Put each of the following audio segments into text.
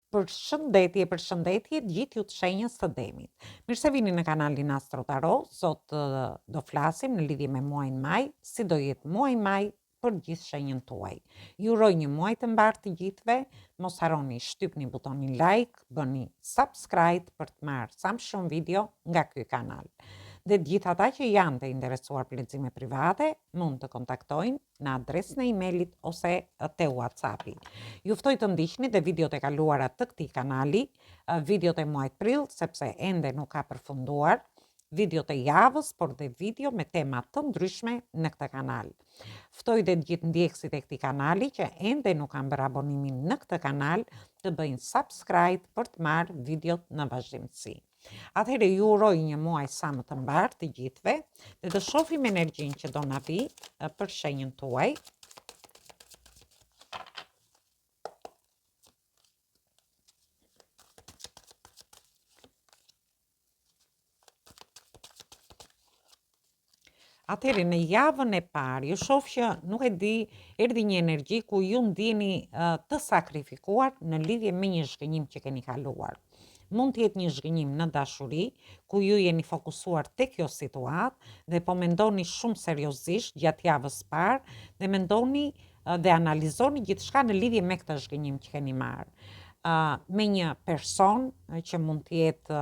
Përshëndetje, përshëndetje gjithë ju të shenjës së demit. Mirë se vini në kanalin Astro Tarot. Sot do flasim në lidhje me muajin maj, si do jetë muaji maj për gjithë shenjën tuaj. Ju uroj një muaj të mbarë të gjithëve. Mos harroni shtypni butonin like, bëni subscribe për të marrë sa më shumë video nga ky kanal. Dhe të gjithë ata që janë të interesuar për lexime private, mund të kontaktojnë në adresën e emailit ose te WhatsAppi. Ju ftoj të ndiqni dhe videot e kaluara të këtij kanali, videot e muajit prill, sepse ende nuk ka përfunduar, videot e javës, por dhe video me tema të ndryshme në këtë kanal. Ftoj dhe të gjithë ndjekësit e këtij kanali që ende nuk kanë bërë abonimin në këtë kanal, të bëjnë subscribe për të marrë videot në vazhdimësi. Atëherë ju uroj një muaj sa më të mbarë të gjithëve dhe të shohim energjinë që do na vijë për shenjën tuaj. Atëherë në javën e parë, ju shoh që nuk e di, erdhi një energji ku ju ndiheni të sakrifikuar në lidhje me një zhgënjim që keni kaluar. Mund të jetë një zhgënjim në dashuri, ku ju jeni fokusuar te kjo situatë dhe po mendoni shumë seriozisht gjatë javës parë dhe mendoni dhe analizoni gjithçka në lidhje me këtë zhgënjim që keni marrë. Me një person që mund të jetë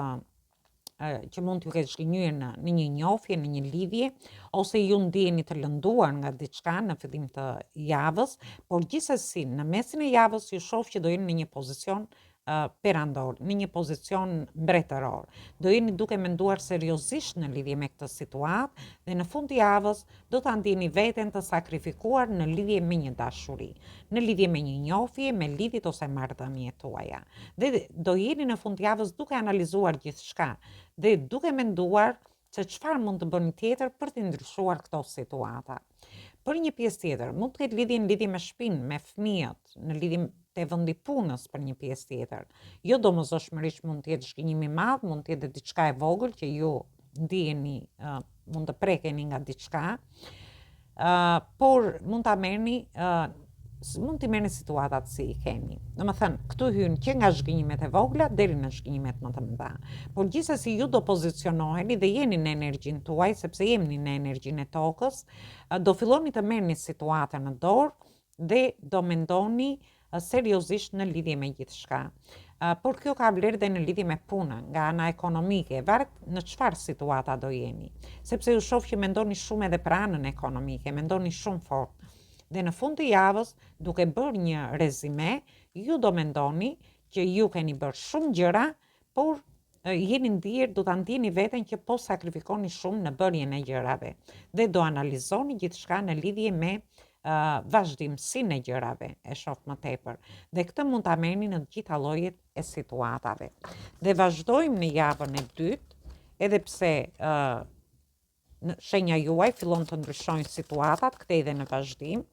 që mund t'ju ketë zhgënjyer në, në një njohje, në një lidhje, ose ju ndiheni të lënduar nga diçka në fillim të javës, por gjithsesi në mesin e javës ju shoh që do jeni në një pozicion perandor, në një pozicion mbretëror. Do jeni duke menduar seriozisht në lidhje me këtë situatë dhe në fund të javës do ta ndjeni veten të sakrifikuar në lidhje me një dashuri, në lidhje me një njohje, me lidhjet ose marrëdhëniet tuaja. Dhe do jeni në fund të javës duke analizuar gjithçka dhe duke menduar se çfarë mund të bëni tjetër për t'i ndryshuar këto situata. Për një pjesë tjetër, mund të ketë lidhje në lidhje me shtëpinë, me fëmijët, në lidhje te vendi i punës për një pjesë tjetër. Jo domosdoshmërisht mund të jetë zhgënjim i madh, mund të jetë dhe diçka e vogël që ju ndiheni, uh, mund të prekeni nga diçka, uh, por mund ta merrni uh, mund t'i merrni situatat si i keni. Domethënë, këtu hyn që nga zhgënjimet e vogla deri në zhgënjimet më të mëdha. Por gjithsesi ju do pozicionoheni dhe jeni në energjinë tuaj, sepse jeni në energjinë e tokës, do filloni të merrni situatën në dorë dhe do mendoni seriozisht në lidhje me gjithçka. Por kjo ka vlerë dhe në lidhje me punën, nga ana ekonomike, varet në çfarë situata do jeni. Sepse ju shoh që mendoni shumë edhe për anën ekonomike, mendoni shumë fort. Dhe në fund të javës, duke bërë një rezime, ju do mendoni që ju keni bërë shumë gjëra, por jeni ndier, do ta ndjeni veten që po sakrifikoni shumë në bërjen e gjërave dhe do analizoni gjithçka në lidhje me uh, vazhdimësinë e gjërave, e shoh më tepër. Dhe këtë mund ta merrni në të gjitha llojet e situatave. Dhe vazhdojmë në javën e dytë, edhe pse uh, në shenja juaj fillon të ndryshojnë situatat këtej dhe në vazhdim.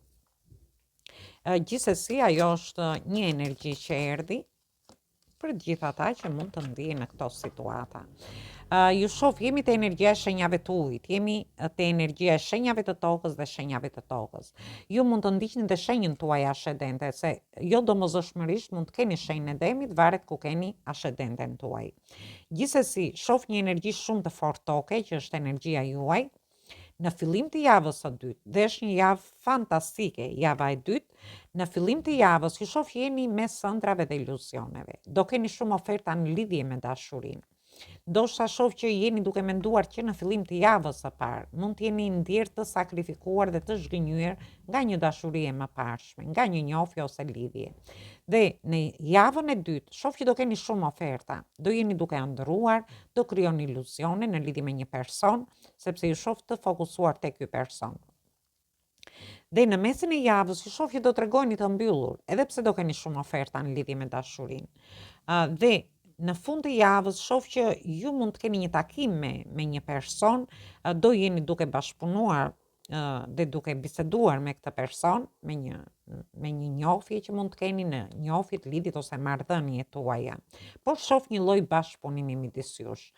Uh, gjithsesi ajo është një energji që erdhi për të gjithë ata që mund të ndihen në këto situata. Uh, ju shoh, jemi te energjia e shenjave të ujit, jemi te energjia e shenjave të tokës dhe shenjave të tokës. Ju mund të ndiqni dhe shenjën tuaj ascendente, se jo domosdoshmërisht mund të keni shenjën e demit, varet ku keni ascendenten tuaj. Gjithsesi, shoh një energji shumë të fortë toke, që është energjia juaj, në fillim të javës së dytë, dhe është një javë fantastike, java e dytë, në fillim të javës ju shoh që jeni mes ëndrrave dhe iluzioneve. Do keni shumë oferta në lidhje me dashurinë. Ndoshta shoh që jeni duke menduar që në fillim të javës së parë, mund të jeni ndjerë të sakrifikuar dhe të zhgënjyer nga një dashuri e mëparshme, nga një njohje ose lidhje. Dhe në javën e dytë, shoh që do keni shumë oferta, do jeni duke ëndërruar, do krijoni iluzione në lidhje me një person, sepse ju shoh të fokusuar te ky person. Dhe në mesin e javës ju shoh që do tregoheni të mbyllur, edhe pse do keni shumë oferta në lidhje me dashurinë. Uh, dhe në fund të javës shoh që ju mund të keni një takim me me një person, uh, do jeni duke bashkëpunuar uh, dhe duke biseduar me këtë person, me një me një njohje që mund të keni në njohjet, lidhjet ose marrëdhëniet tuaja. Por shoh një lloj bashkëpunimi midis jush.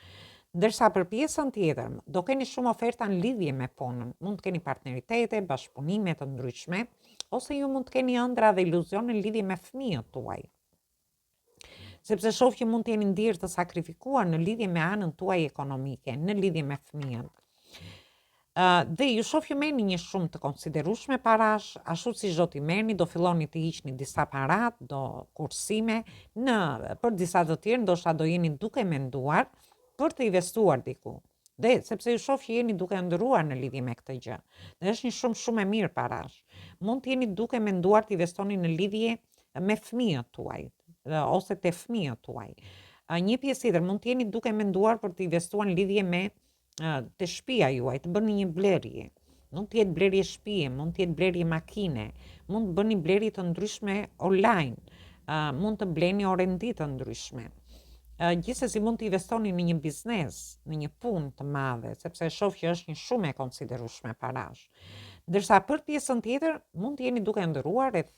Ndërsa për pjesën tjetër, do keni shumë oferta në lidhje me punën. Mund të keni partneritete, bashkëpunime të ndryshme, ose ju mund të keni ëndrra dhe iluzione në lidhje me fëmijët tuaj. Sepse shoh që mund të jeni ndier të sakrifikuar në lidhje me anën tuaj ekonomike, në lidhje me fëmijët. Dhe ju shoh që merrni një shumë të konsiderueshme parash, ashtu siç do t'i merrni, do filloni të hiqni disa para, do kursime, në për disa të tjerë ndoshta do jeni duke menduar për të investuar diku. Dhe sepse ju shoh që jeni duke ëndërruar në lidhje me këtë gjë. Dhe është një shumë shumë e mirë parash. Mund të jeni duke menduar të investoni në lidhje me fëmijët tuaj ose te fëmijët tuaj. Një pjesë tjetër mund të jeni duke menduar për të investuar në lidhje me te shtëpia juaj, të bëni një blerje. Mund të jetë blerje shtëpie, mund të jetë blerje makine, mund të bëni blerje të ndryshme online, mund të bleni orendi të ndryshme. Gjithsesi mund të investoni në një biznes, në një punë të madhe, sepse e shoh që është një shumë e konsiderueshme parash. Ndërsa për pjesën tjetër, mund të jeni duke ëndërruar rreth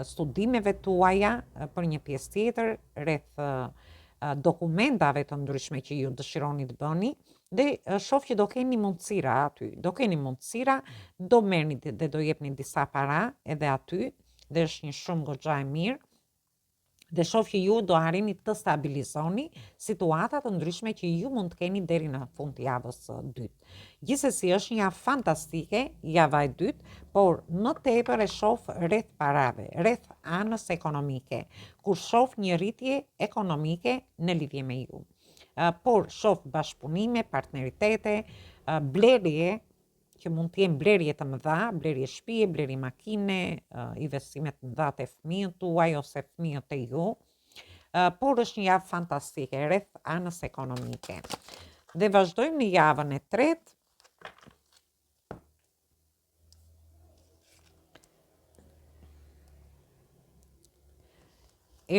studimeve tuaja për një pjesë tjetër, rreth dokumentave të ndryshme që ju dëshironi të bëni dhe shoh që do keni mundësira aty, do keni mundësira, do merrni dhe do jepni disa para edhe aty dhe është një shumë goxha e mirë dhe shoh që ju do arrini të stabilizoni situata të ndryshme që ju mund të keni deri në fund të javës së dytë. Gjithsesi është një javë fantastike, java e dytë, por më tepër e shoh rreth parave, rreth anës ekonomike, kur shoh një rritje ekonomike në lidhje me ju. Por shoh bashkëpunime, partneritete, blerje që mund të jenë blerje të mëdha, blerje shtëpie, blerje makine, investime të mëdha te fëmijët tuaj ose fëmijët te ju. Por është një javë fantastike rreth anës ekonomike. Dhe vazhdojmë në javën e tretë.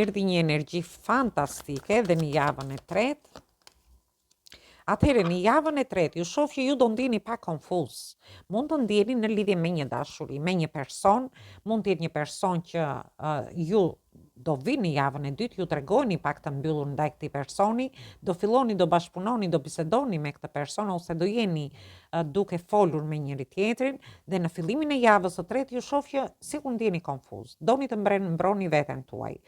Erdhi një energji fantastike dhe në javën e tretë. Atëherë, në javën e tretë, ju shoh që ju do ndiheni pak konfuz. Mund të ndiheni në lidhje me një dashuri, me një person, mund të jetë një person që uh, ju do vini në javën e dytë, ju tregoheni pak të mbyllur ndaj këtij personi, do filloni, do bashkëpunoni, do bisedoni me këtë person ose do jeni uh, duke folur me njëri tjetrin dhe në fillimin e javës së tretë ju shoh që sikur ndiheni konfuz. Doni të mbren mbroni veten tuaj.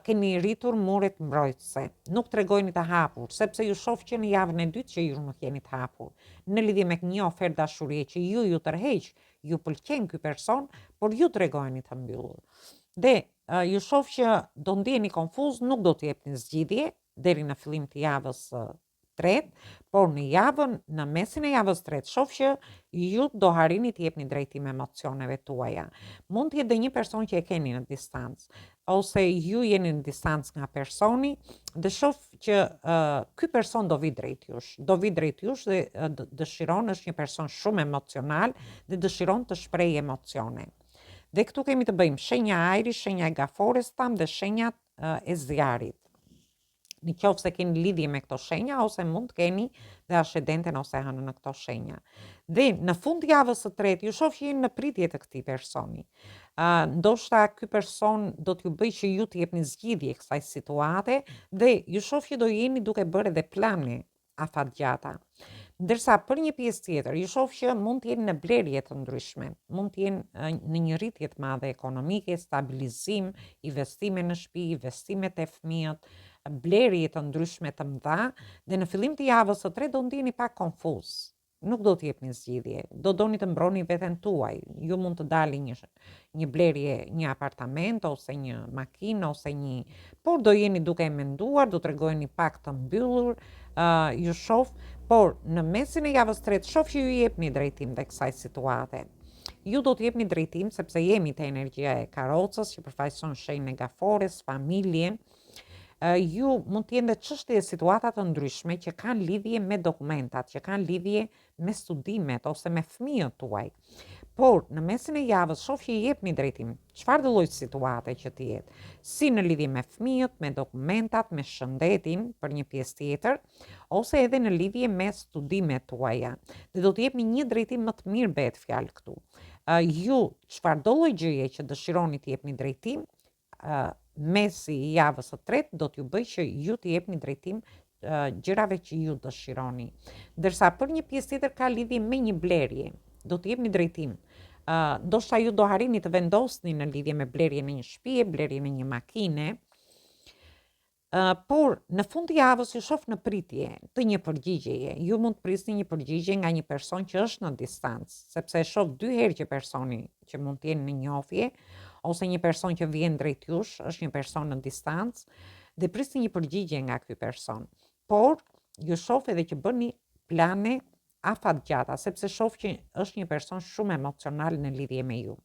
Keni rritur muret mbrojtëse. Nuk tregoheni të hapur, sepse ju shoh që në javën e dytë që ju nuk jeni të hapur. Në lidhje me një ofertë dashurie që ju ju tërheq, ju pëlqen ky person, por ju tregoheni të mbyllur. Dhe ju shoh që do ndiheni konfuz, nuk do të jepni zgjidhje deri në fillim të javës së tretë, por në javën, në mesin e javës tretë, shoh që ju do arrini të jepni drejtim emocioneve tuaja. Mund të jetë dhe një person që e keni në distancë, ose ju jeni në distancë nga personi, dhe shoh që uh, ky person do vijë drejt jush, do vijë drejt jush dhe uh, dëshiron, është një person shumë emocional dhe dëshiron të shprehë emocione. Dhe këtu kemi të bëjmë shenja ajri, shenja e gafores thamë dhe shenjat uh, e zjarrit. Në qoftë se keni lidhje me këto shenja ose mund të keni dhe ashendenten ose hënën në këto shenja. Dhe në fund javës së tretë ju shoh që jeni në pritje të këtij personi. Ë ndoshta ky person do t'ju bëjë që ju të jepni zgjidhje kësaj situate dhe ju shoh që do jeni duke bërë edhe plane afatgjata. Ndërsa për një pjesë tjetër, ju shoh që mund të jenë në blerje të ndryshme, mund të jenë në një rritje të madhe ekonomike, stabilizim, investime në shtëpi, investime te fëmijët, blerje të ndryshme të mëdha dhe në fillim të javës së tretë do ndiheni pak konfuz. Nuk do të jepni zgjidhje, do doni të mbroni veten tuaj. Ju mund të dali një një blerje, një apartament ose një makinë ose një, por do jeni duke e menduar, do tregoheni pak të mbyllur, uh, ju shoh, por në mesin e javës tretë shoh që ju jepni drejtim dhe kësaj situate. Ju do të jepni drejtim sepse jemi te energjia e karocës që përfaqëson shenjën e gafores, familjen, ju mund të jenë dhe çështje e situata të ndryshme që kanë lidhje me dokumentat, që kanë lidhje me studimet ose me fëmijët tuaj. Por në mesin e javës shoh që i jepni drejtim, çfarëdo lloj situate që të jetë, si në lidhje me fëmijët, me dokumentat, me shëndetin për një pjesë tjetër, ose edhe në lidhje me studimet tuaja. Dhe do të jepni një drejtim më të mirë bëhet fjalë këtu. Ju çfarëdo lloj gjëje që dëshironi të jepni drejtim, mesi i javës së tretë do t'ju bëjë që ju të jepni drejtim gjërave që ju dëshironi. Ndërsa për një pjesë tjetër ka lidhje me një blerje, do të jepni drejtim. Uh, ndoshta ju do arrini të vendosni në lidhje me blerjen e një shtëpie, blerjen e një makine. Por në fund të javës ju shoh në pritje të një përgjigjeje. Ju mund të prisni një përgjigje nga një person që është në distancë, sepse e shoh dy herë që personi që mund të jenë në njohje ose një person që vjen drejt jush, është një person në distancë dhe prisni një përgjigje nga ky person. Por ju shoh edhe që bëni plane afatgjata, sepse shoh që është një person shumë emocional në lidhje me ju.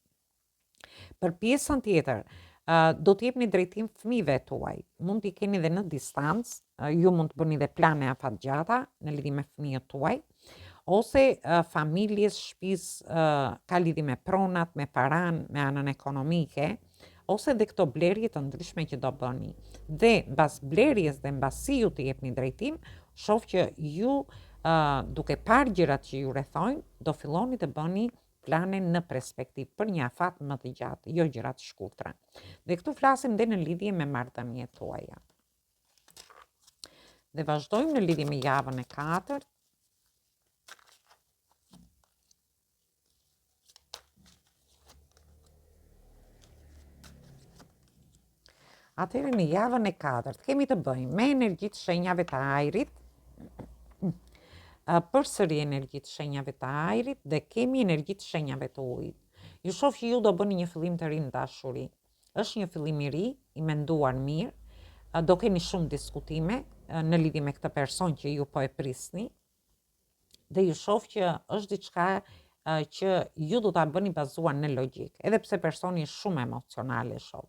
Për pjesën tjetër, do të jepni drejtim fëmijëve tuaj. Mund t'i keni dhe në distancë, ju mund të bëni dhe plane afatgjata në lidhje me fëmijët tuaj, ose familjes, shtëpisë, ka lidhje me pronat, me paranë, me anën ekonomike, ose dhe këto blerje të ndryshme që do bëni. Dhe mbas blerjes dhe mbasi ju të jepni drejtim, shoh që ju duke parë gjërat që ju rrethojnë, do filloni të bëni plane në perspektivë për një afat më të gjatë, jo gjëra të shkurtra. Dhe këtu flasim dhe në lidhje me marrëdhëniet tuaja. Dhe vazhdojmë në lidhje me javën e katërt. Atëherë në javën e katërt kemi të bëjmë me energjitë e shenjave të ajrit, përsëri energjitë e shenjave të ajrit dhe kemi energjitë e shenjave të ujit. Ju shoh që ju do bëni një fillim të ri në dashuri. Është një fillim i ri, i menduar mirë, do keni shumë diskutime në lidhje me këtë person që ju po e prisni, dhe ju shoh që është diçka që ju do ta bëni bazuar në logjikë, edhe pse personi është shumë emocional e shoh.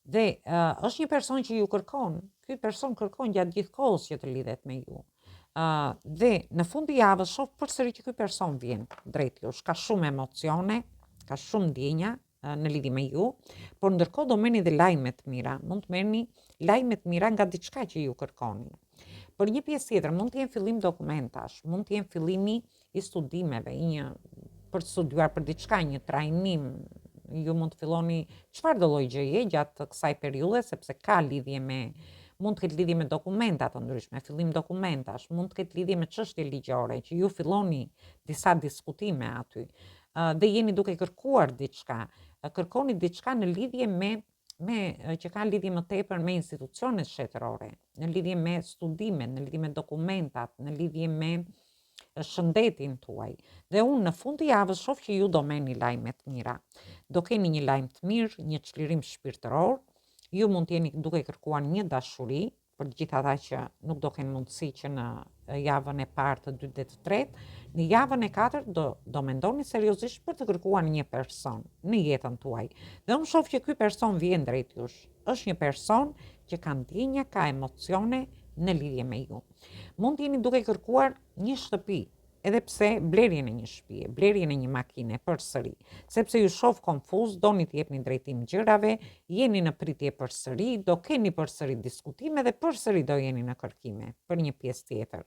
Dhe uh, është një person që ju kërkon, ky person kërkon gjatë gjithë kohës që të lidhet me ju. Uh, dhe në fund të javës shoh përsëri që ky person vjen drejt jush, ka shumë emocione, ka shumë ndjenja në lidhje me ju, por ndërkohë do merrni dhe lajme të mira, mund të merrni lajme të mira nga diçka që ju kërkoni. Për një pjesë tjetër, mund të jenë fillim dokumentash, mund të jenë fillimi i studimeve, i një për të studiuar për diçka, një trajnim, ju mund të filloni çfarëdo lloj gjëje gjatë kësaj periudhe sepse ka lidhje me mund të ketë lidhje me dokumenta të ndryshme, fillim dokumentash, mund të ketë lidhje me çështje ligjore që ju filloni disa diskutime aty dhe jeni duke kërkuar diçka, kërkoni diçka në lidhje me me që ka lidhje më tepër me institucionet shtetërore, në lidhje me studimet, në lidhje me dokumentat, në lidhje me shëndetin tuaj. Dhe unë në fund të javës shoh që ju do merrni lajme të mira. Do keni një lajm të mirë, një çlirim shpirtëror. Ju mund të jeni duke kërkuar një dashuri, për të gjithë ata që nuk do kenë mundësi që në javën e parë, të dytë dhe të tretë, në javën e katërt do do mendoni seriozisht për të kërkuar një person në jetën tuaj. Dhe unë shoh që ky person vjen drejt jush. Është një person që ka ndjenja, ka emocione në lidhje me ju. Mund të jeni duke kërkuar një shtëpi, edhe pse blerjen e një shtëpie, blerjen e një makine përsëri, sepse ju shoh konfuz, doni të jepni drejtim gjërave, jeni në pritje përsëri, do keni përsëri diskutime dhe përsëri do jeni në kërkime për një pjesë tjetër.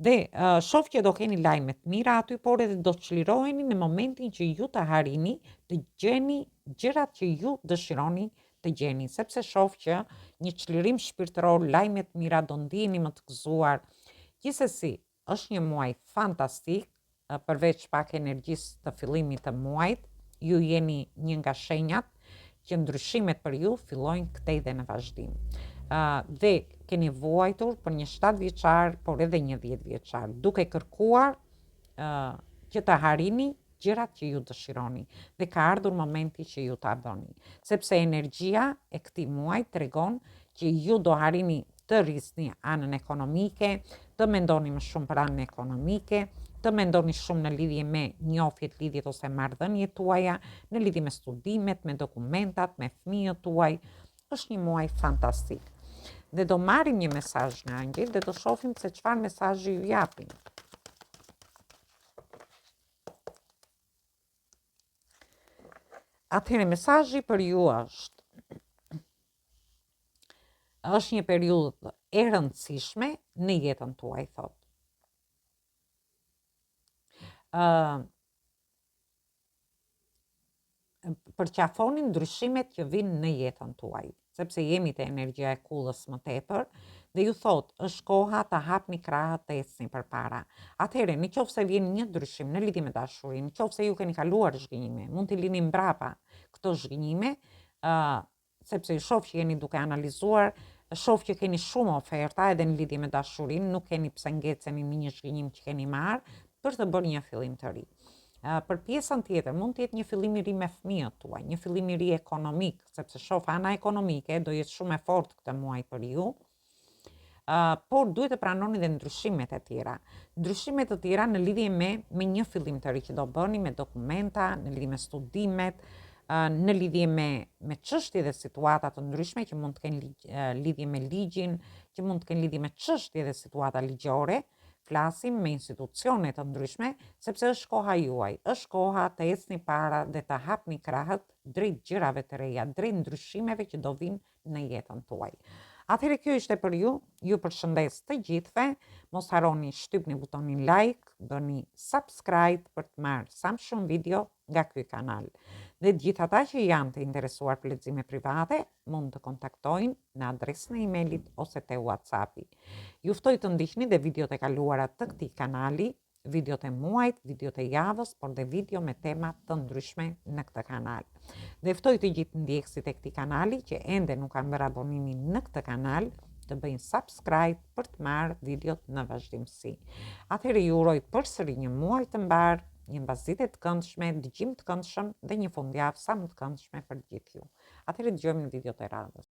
Dhe uh, shoh që do keni lajme të mira aty, por edhe do të çliroheni në momentin që ju të arrini të gjeni gjërat që ju dëshironi të gjeni, sepse shoh që një çlirim shpirtëror, lajme të mira, do ndiheni më të gëzuar. Gjithsesi, është një muaj fantastik, përveç pak energjisë të fillimit të muajit, ju jeni një nga shenjat që ndryshimet për ju fillojnë këtej dhe në vazhdim. Dhe keni vuajtur për një 7 vjeçar, por edhe një 10 vjeçar, duke kërkuar që të arrini gjërat që ju dëshironi dhe ka ardhur momenti që ju ta bëni. Sepse energjia e këtij muaji tregon që ju do arrini të rrisni anën ekonomike, të mendoni më shumë për anën ekonomike, të mendoni shumë në lidhje me njohjet, lidhjet ose marrëdhëniet tuaja, në lidhje me studimet, me dokumentat, me fëmijët tuaj. Është një muaj fantastik. Dhe do marrim një mesazh nga engjëjt dhe do shohim se çfarë mesazhi ju japin. Atëherë mesazhi për ju është është një periudhë e rëndësishme në jetën tuaj, thotë. Ë uh, përqafoni ndryshimet që vijnë në jetën tuaj, sepse jemi te energjia e kullës më tepër dhe ju thotë, është koha të hapni krahët të ecni përpara. Atëherë, në qoftë se vjen një ndryshim në lidhje me dashurinë, në qoftë se ju keni kaluar zhgënjime, mund t'i lini mbrapa këto zhgënjime, ë uh, sepse ju shoh që jeni duke analizuar Shoh që keni shumë oferta edhe në lidhje me dashurinë, nuk keni pse ngeceni në një zhgënjim që keni marrë për të bërë një fillim të ri. Për pjesën tjetër, mund të jetë një fillim i ri me fëmijët tuaj, një fillim i ri ekonomik, sepse shoh ana ekonomike do jetë shumë e fortë këtë muaj për ju. Uh, por duhet të pranoni dhe ndryshimet e tjera. Ndryshime të tjera në lidhje me me një fillim të ri që do bëni me dokumenta, në lidhje me studimet, uh, në lidhje me me çështje dhe situata të ndryshme që mund të kenë lidhje me ligjin, që mund të kenë lidhje me çështje dhe situata ligjore, flasim me institucione të ndryshme, sepse është koha juaj, është koha të ecni para dhe të hapni krahët drejt gjërave të reja, drejt ndryshimeve që do vinë në jetën tuaj. Atëherë kjo ishte për ju, ju përshëndes të gjithëve, mos harroni shtypni butonin like, bëni subscribe për të marrë sa më shumë video nga ky kanal. Dhe të gjithë ata që janë të interesuar për lexime private, mund të kontaktojnë në adresën e emailit ose te WhatsAppi. Ju ftoj të ndiqni dhe videot e kaluara të këtij kanali, videot e muajit, videot e javës, por dhe video me tema të ndryshme në këtë kanal. Dhe ftoj të gjithë ndjekësit e këtij kanali që ende nuk kanë bërë abonimin në këtë kanal, të bëjnë subscribe për të marrë videot në vazhdimësi. Atëherë ju uroj përsëri një muaj të mbarë, një mbasdite të këndshme, dëgjim të këndshëm dhe një fundjavë sa më të këndshme për të gjithë ju. Atëherë dëgjohemi në videot e radhës.